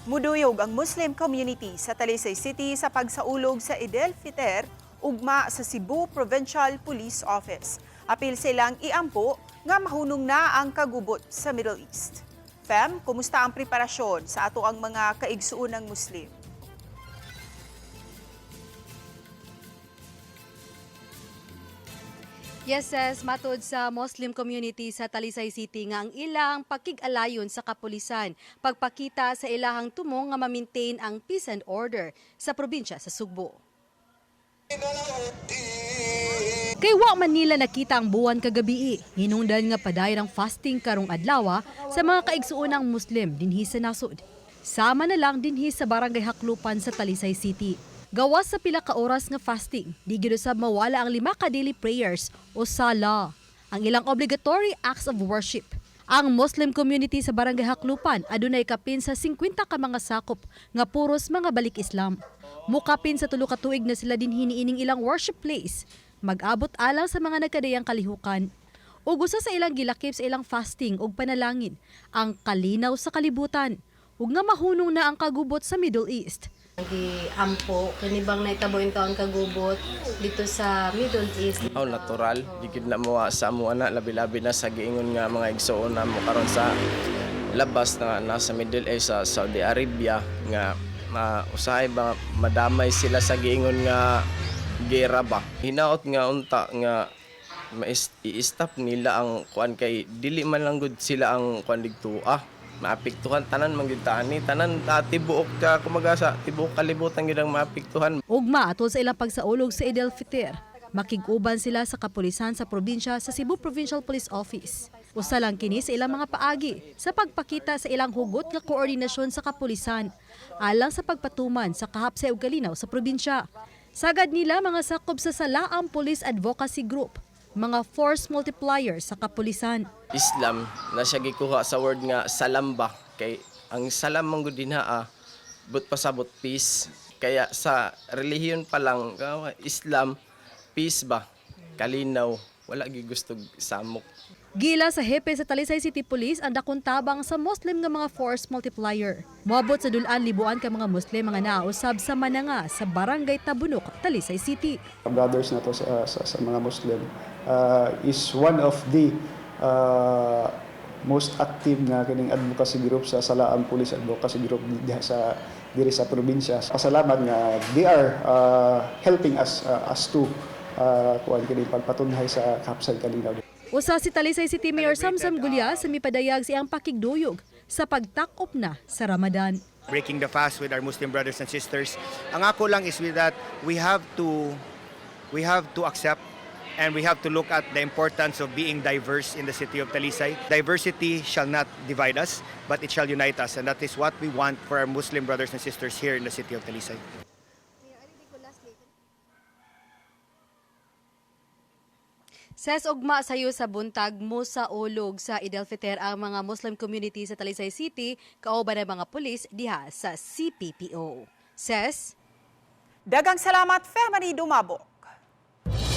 Muduyog ang Muslim community sa Talisay City sa pagsaulog sa Eid el-Fitr ugma sa Cebu Provincial Police Office. Apil silang iampo nga mahunong na ang kagubot sa Middle East. Fem, kumusta ang preparasyon sa ato ang mga kaigsuonang Muslim? Yes, ses, matod sa Muslim community sa Talisay City nga ang ilang pakig-alayon sa kapulisan, pagpakita sa ilahang tumong nga ma-maintain ang peace and order sa probinsya sa Sugbo. Kay wa man nila nakita ang buwan kagabi, hinungdan nga padayon ang fasting karong adlaw sa mga kaigsuonang Muslim dinhi sa nasod. Sama na lang dinhi sa Barangay Haklupan sa Talisay City. Gawas sa pila ka oras nga fasting, di gyud usab mawala ang 5 ka daily prayers o sala, ang ilang obligatory acts of worship. Ang Muslim community sa Barangay Haklupan adunay kapin sa 50 ka mga sakop nga puros mga balik Islam. Mukapin sa 3 ka tuig na sila dinhi niining ilang worship place. Mag-abot alang sa mga nagkadayang kalihukan. Ug usa sa ilang gilakip sa ilang fasting ug panalangin ang kalinaw sa kalibutan ug nga mahunong na ang kagubot sa Middle East. Giampo kini bang naitabo in taon kagubot dito sa Middle East. Oh, natural. Di gid na mo sa amo ana, labi-labi na sa giingon nga mga igsoon na mo karon sa labas na nasa Middle East, sa Saudi Arabia, nga ma usahay ba madamay sila sa giingon nga gera ba. Hinaot nga unta nga i-stop nila ang kuan kay dili man lang gud sila ang kuan didto ah. Maapektuhan tanan man gyud ta ani, tanan tibuok ka kumaga sa tibuok kalibutan gyud ang maapektuhan. Ugma atol sa ilang pagsaulog sa Eid el-Fitr, makig-uban sila sa kapulisan sa probinsya sa Cebu Provincial Police Office. Usa lang kini sa ilang mga paagi sa pagpakita sa ilang hugot nga koordinasyon sa kapulisan alang sa pagpatuman sa kahapsay ug kalinaw sa probinsya. Sagad nila mga sakop sa Salaam Police Advocacy Group, mga force multiplier sa kapulisan. Islam na siya gikuha sa word nga salam ba, kay ang salam man gud dinha but pasabot peace, kaya sa relihiyon pa lang Islam, peace ba, kalinaw, wala gyud gusto samok. Gila sa hepe sa Talisay City Police ang dakong tabang sa Muslim nga mga force multiplier. Moabot sa dulaan libuan ka mga Muslim nga nausab sa Mananga sa Barangay Tabunok, Talisay City. Brothers na to sa mga Muslim is one of the most active na kining advocacy group sa Salaam Police Advocacy Group diha sa diri sa probinsya. Pasalamat nga they are helping us to kuan kining pagpatunhay sa kapsay kalinaw. Usa si Talisay City Mayor Samsam Gulya sa mipadayag sa iyang pakigduyog sa pagtakop na sa Ramadan. Breaking the fast with our Muslim brothers and sisters. Ang ako lang is with that we have to accept and we have to look at the importance of being diverse in the city of Talisay. Diversity shall not divide us, but it shall unite us, and that is what we want for our Muslim brothers and sisters here in the city of Talisay. Ses, ugma sayo sa buntag mo sa ulog sa Eid el-Fitr ang mga Muslim community sa Talisay City kauban ng mga pulis diha sa CPPO. Ses. Dagang salamat, Femary Dumabok.